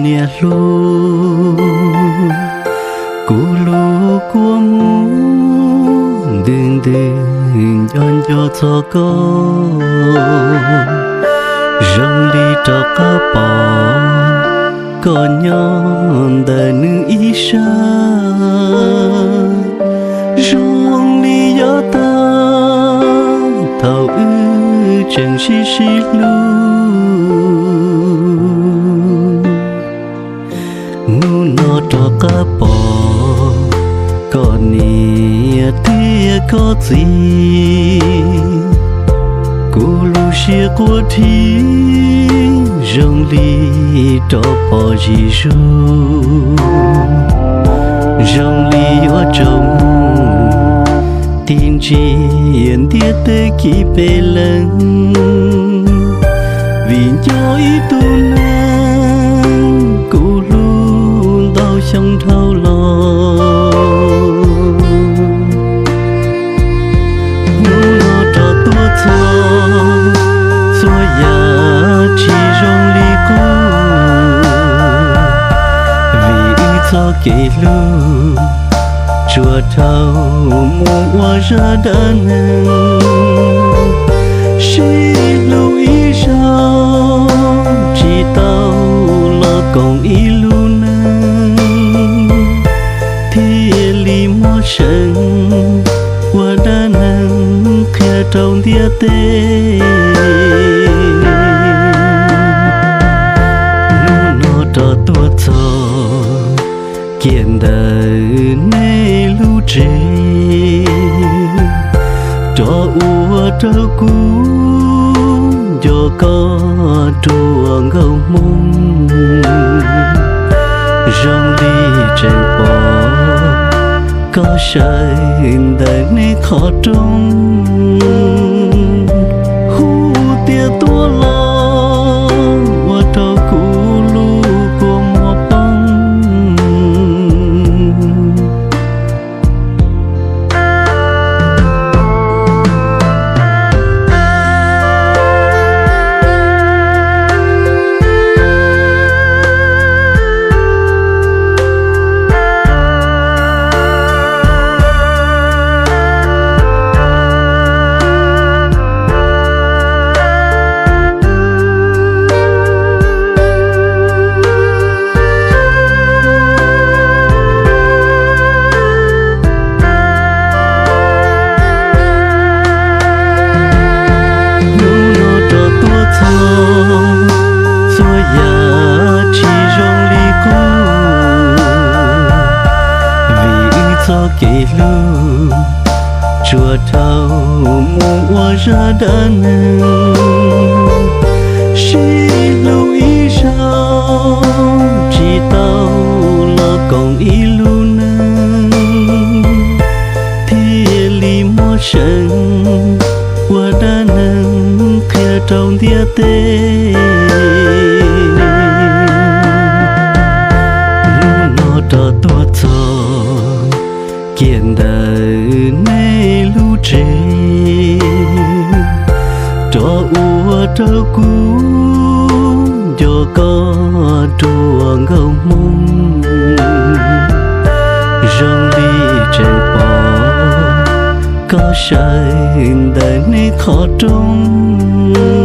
niam hluas, kuv lub kua muag ntws ntws nco nco txog koj, zoo li rov qab pom koj nyob ntawm nws ib sab, zoo li yav tag thaum wb tseem sib sib hlub. Hnub no rov qab pom koj niam thiab koj txiv, kuv lub siab quaj dhi zoo li rov pom zim zuj, zoo li yuav tsaus muag tig ntsia ntiaj teb kiv peb leeg, vim nco ib tug neeg kuv hlub ntau xyoo dhau los. Hnub no rov tuaj txog txhua yam tsis zoo li qub, vim wb txoj kev hlub tsuas dhau mus ua zaj dab neeg. Sib hlub ib zaug tsis tau los koom ib lub neej, thiaj li muaj seev ua dab neeg qhia rau ntiaj teb. Hnub no rov tuaj txog kiag ntawm nej lub tsev, rov ua rau kuv nco koj ruaj nkauj hmoob, zoo li tseem pom koj sawv ntawm nej qhov rooj, hu tias tuaj los ua rau kuv lub kua muag poob. Hnub no rov tuaj txog txhua yam tsis zoo li qub, vim wb txoj kev hlub tsuas dhau mus ua zaj dab neeg. Sib hlub ib zaug tsis tau los koom ib lub neej, thiaj li muaj seev ua dab neeg qhia rau ntiaj teb. Hnub no rov tuaj txog kiag ntawm nej lub tsev, rov ua rau kuv nco koj ruaj nkauj hmoob, zoo li tseem pom koj sawv ntawm nej qhov rooj,